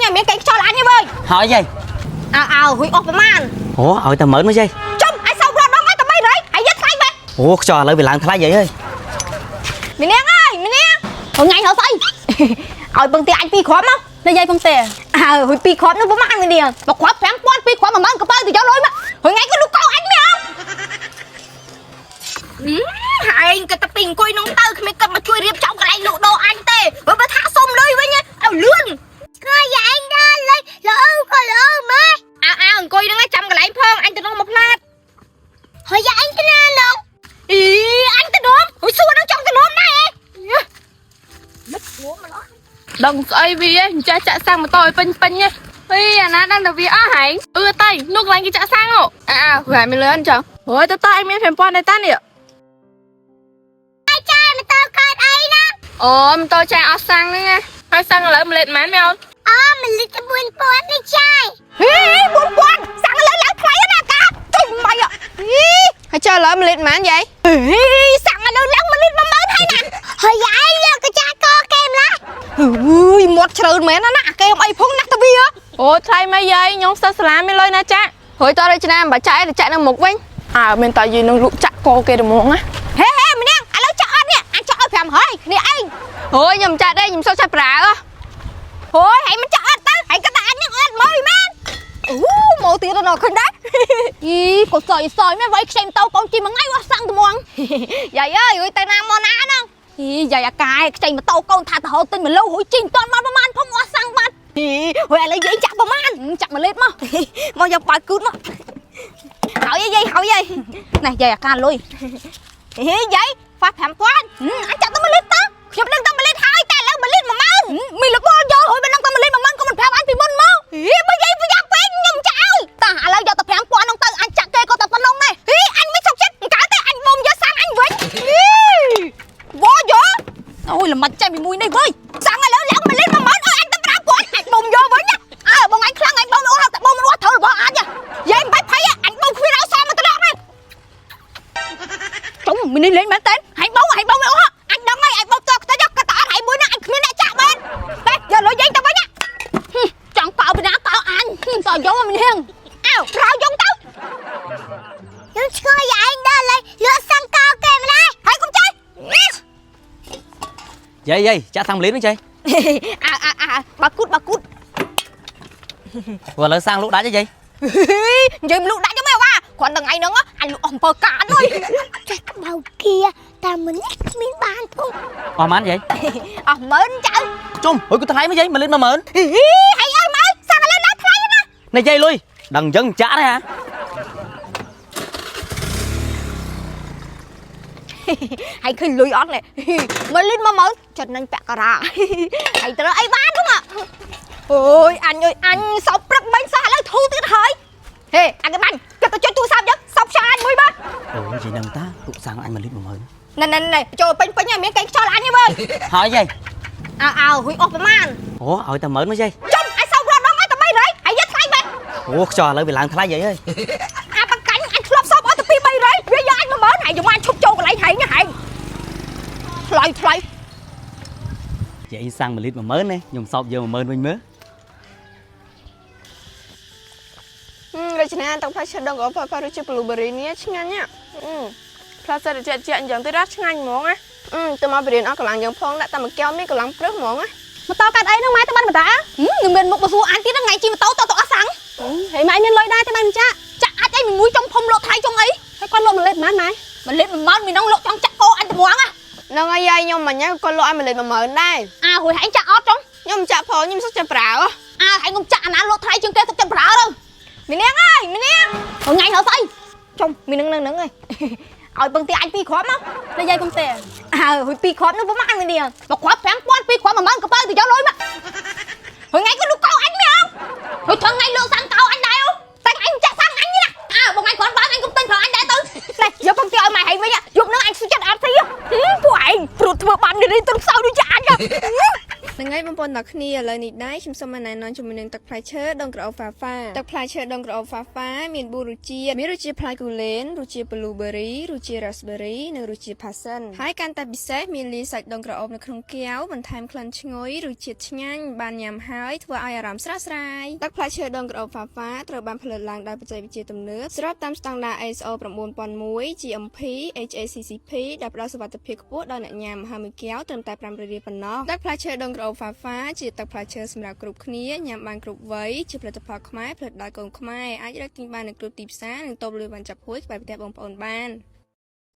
ញមានកេងខ្យល់អញទេវើយ ហើយយាយ អើអើហ៊ុយអស់ប្រមាណ អូឲ្យតែ10000មកយាយ ចំអញសោករត់ដងឲ្យតែ300ហើយយកថ្លៃបែ អូខ្យល់ឥឡូវវាឡើងថ្លៃយាយអើយ មីនាងអើយមីនាងថ្ងៃហៅស្អីឲ្យពឹងទីអញពីរគ្រាប់មក នៅយាយពងទេ អើហ៊ុយពីរគ្រាប់នោះប្រមាណមីនាងមកគ្រាប់5000ពីរគ្រាប់10000កប៉ៅទៅយកលុយមកហ៊ុយថ្ងៃក៏លុកកោអញមែនហែងក៏តែពីអង្គុយនោះទៅគ្មានគិតមកជួយរៀបចំកន្លែងលក់ដូរអញទេបើថាសុំលុយវិញឲ្យលឿន ឆ្ងាយឯងដល់លុយលោក៏លោម៉ែ អើអើអង្គុយហ្នឹងចាំកន្លែងផងអញទៅនំមកផ្លាត ហើយឯងទៅណាឡង អីអញទៅនំហ៊ុយសួរនឹងចង់ទៅនំដែរ ដឹងស្អីវាអញ្ចេះចាក់សាំងម៉ូតូឲ្យពេញពេញហ៎ហីអាណាដឹងតែវាអស់ហែងអឺតៃនោះកន្លែងគេចាក់សាំងហ៎អើអើមានលឿនចុះហូយទៅតើឯងមាន5000ដែរតានេះ ចាម៉ូតូកើតអីណា អូម៉ូតូចាក់អស់សាំងហ្នឹងណាហើយសាំងឥឡូវម្លេតម៉ានមែនអូន អូមលីត4000នេះចាយ ហេ4000សាំងលើឡើងថ្លៃណាកាចុយម៉ៃហី ហើយចុះឥឡូវម្លេតម៉ានយាយ ហេសាំងលើឡើង1លីត្រ10000ហើយណា ហើយឯងលើកកាកគេម្ល៉េះ អើយមាត់ជ្រើមែនណាអាគេអីផងណាស់ទៅវា អូថ្លៃម៉េចយាយខ្ញុំសិស្សសាលាមានលុយណាចាក់ ហួយតរចនាបើចាក់ឯងទៅចាក់នៅមុខវិញ អើមានតែយាយនឹងលក់ចាក់កគេត្មងណា ហេហេម្នាក់ឥឡូវចាក់អត់នេះអញចាក់ឲ្យ500គ្នាឯង ហួយខ្ញុំចាក់ទេខ្ញុំសុខចាក់ប្រើ ហូយហើយមិនចាក់អត់ទៅហើយក៏តែអញនឹងអត់មកមែនអូមកទៀតដល់ឃើញដែរអីក៏សយសយមែនវាយខ្ចីម៉ូតូកូនជិះមួយថ្ងៃអស់សាំងត្មងយាយអើយទៅណាមកណាហ្នឹងអីយាយអាកាយខ្ចីម៉ូតូកូនថាទៅហូតទិញមលូហួយជិះមិនតាន់មកប្រហែលផងអស់សាំងបាត់ហីហួយឥឡូវយាយចាក់ប្រហែលចាក់មួយលេតមកមកយកបាយគូតមកហើយយាយហើយយាយនេះយាយអាកាលុយហេយាយហ្វាស់5000អញចាក់ទៅមួយលីត្រទៅខ្ញុំដឹងតែមួយលីត្រហើយតែឥឡូវមួយលីត្រ10000មានលបយកហួយមិនដឹងតែមួយលីត្រ10000ក៏មិនប្រាប់អញពីមុនមកហេបើយាយប្រយ័ត្នពេកខ្ញុំចាក់ឲ្យតោះឥឡូវយកតែ5000នោះទៅអញចាក់គេក៏តែប៉ុណ្ណឹងដែរហេអញមិនសុខចិត្តកើតទេអញបំយកសាំងអញវិញហេវ៉យកអូយល្មិចចេះពីមួយនេះវើយសាំងឥឡូវឡើងមួយលីត្រ10000ឲ្យអញទៅ5000អញបំយកវិញអើបងអញខ្លាំងអញបំអូតែបំរស់ត្រូវរបស់អញយាយមិនបាច់ភ័យអញបំគ្មានឲ្យសមមកត្រង់ទេ ចុងមីនេះលេងមែនតើហែងបងហែងបងអូអញដឹងហើយអញបងតខ្ទេចក៏តអត់ហែងមួយណាអញគ្មានអ្នកចាក់មែនតែយកលុយយាយទៅវិញចង់កោពីណាកោអញតយកមកមីនេះអើប្រៅយកទៅ ខ្ញុំឆ្ងាយឯងដល់លុយលក់សាំងកគេម្ល៉េះ ហើយកុំចេះ យាយយាយចាក់សាំង1លីត្រវិញយាយ អើអើអើបើគូតបើគូត ព្រោះឥឡូវសាំងលក់ដាច់ហើយយាយ និយាយមលុដាច់ទៅមែនវ៉ាគ្រាន់តែថ្ងៃហ្នឹងអញលក់អស់7កានហើយ ចាក់បៅគៀតែមិននេះគ្មានបានផង អស់ម៉ានយាយ អស់ម៉ឺនចៅ ជុំហុយក៏ថ្លៃមកយាយ1លីត្រ10000 ហើយអើយមកសាំងឥឡូវឡើងថ្លៃណា នេះយាយលុយដឹងអញ្ចឹងចាក់ដែរហា ហើយឃើញលុយអត់នេះ1លីត្រ10000ចំណេញពាក់ការ៉ាហើយត្រូវអីបានហ្នឹងអូយអញអើយអញសោកព្រឹកមិញសោះឥឡូវធូរទៀតហើយហេអញទៅបាញ់គិតទៅចុចទូរស័ព្ទយើងសោកខ្យល់អញមួយមើល អូយាយដឹងតាលក់សាំងអញ1លីត្រ10000 ណែណែណែចូលពេញពេញហើយមានកេងខ្យល់អញទេវើយ ហើយយាយ អើអើហ៊ុយអស់ប្រមាណ អូឲ្យតែ10000មកយាយ ចំអញសោករត់ដងឲ្យតែ300ហើយយកថ្លៃបែ អូខ្យល់ឥឡូវវាឡើងថ្លៃយាយអើយ អាបកាញ់អញធ្លាប់សោកអស់តែ2 300វាយកអញ10000ហើយយកមកអញឈប់ចូលកន្លែងហែងហែងថ្លៃថ្លៃ យាយសាំង1លីត្រ10000ណាខ្ញុំសោបយក10000វិញមើល រចនាទឹកផ្លែឈើដងក៏ផ្លែរសជាតិ blueberry នេះឆ្ងាញ់ណា ផ្លាសិតជាជាអញ្ចឹងទៀតឆ្ងាញ់ហ្មងណា ទៅមកបរៀនអស់កម្លាំងយើងផងដាក់តែមួយកែវមានកម្លាំងព្រឹសហ្មងណា ម៉ូតូកាត់អីហ្នឹងម៉ែទៅបានបតានឹងមានមុខមកសួរអញទៀតថ្ងៃជិះម៉ូតូតទៅអស់សាំង ហើយម៉ែមានលុយដែរទេបានចាក់ ចាក់អាចអីមួយចុងភុំលក់ថៃចុងអី ហើយគាត់លក់1លីត្រប៉ុន្មានម៉ែ មួយលីត្រ10000មីនងលក់ចង់ចាក់កោអញត្មងណា ហ្នឹងហើយយាយខ្ញុំមិញគាត់លក់ឲ្យ1លីត្រ10000ដែរ អើហួយហែងចាក់អត់ចុង ខ្ញុំចាក់ផងខ្ញុំសុខចិត្តប្រើ អើហែងខ្ញុំចាក់អាណាលក់ថ្លៃជាងគេទុកចិត្តប្រើទៅមីនាងអើយមីនាងថ្ងៃហៅស្អីចុំមីនាងនៅហ្នឹងឯងឲ្យពឹងទីអញពីរគ្រាប់មក នៅយាយពងទេ អើហួយពីរគ្រាប់នោះប្រហែលមីនាងមកគ្រាប់5000ពីរគ្រាប់10000កប៉ៅទៅយកលុយមកហួយថ្ងៃក៏លក់កោអញមែនហួយថងថ្ងៃលក់សាំងកោអញដែរតែអញចាក់សាំងអញណាអើបងអញគ្រាន់បើអញកុំទិញប្រើអញដែរទៅនេះយកពឹងទីឲ្យម៉ែហែងវិញយប់ហ្នឹងអញសុចិត្តអត់ស៊ីពួកឯងព្រោះធ្វើបាននេះទុនខ្សោយដូចជាអញ ហ្នឹងហើយ បងប្អូនទាំងគ្នាឥឡូវនេះដែរខ្ញុំសូមណែនាំជាមួយនឹងទឹកផ្លែឈើដងក្រអូបហ្វាហ្វាទឹកផ្លែឈើដងក្រអូបហ្វាហ្វាមាន4រសជាតិមានរសជាតិផ្លែគូលែនរសជាតិ blueberry រសជាតិ raspberry និងរសជាតិ passion ហើយកាន់តែពិសេសមានលាយសាច់ដងក្រអូបនៅក្នុងកែវបន្ថែមក្លិនឈ្ងុយរសជាតិឆ្ងាញ់បានញ៉ាំហើយធ្វើឲ្យអារម្មណ៍ស្រស់ស្រាយទឹកផ្លែឈើដងក្រអូបហ្វាហ្វាត្រូវបានផលិតឡើងដោយបច្ចេកវិទ្យាទំនើបស្របតាមស្តង់ដារ ISO 9001 GMP HACCP ដែលផ្ដល់សុវត្ថិភាពខ្ពស់ដល់អ្នកញ៉ាំហើយមួយកែវត្រឹមតែ5រៀលប៉ុណ្ណោះទឹកផ្លែឈើដងក្រអូបហ្វាហ្វាជាទឹកផ្លែឈើសម្រាប់គ្រប់គ្នាញ៉ាំបានគ្រប់វ័យជាផលិតផលខ្មែរផលិតដោយកូនខ្មែរអាចរកទិញបាននៅគ្រប់ទីផ្សារនិងតូបលឿនបានចាប់ហួយក្បែរផ្ទះបងប្អូនបាន។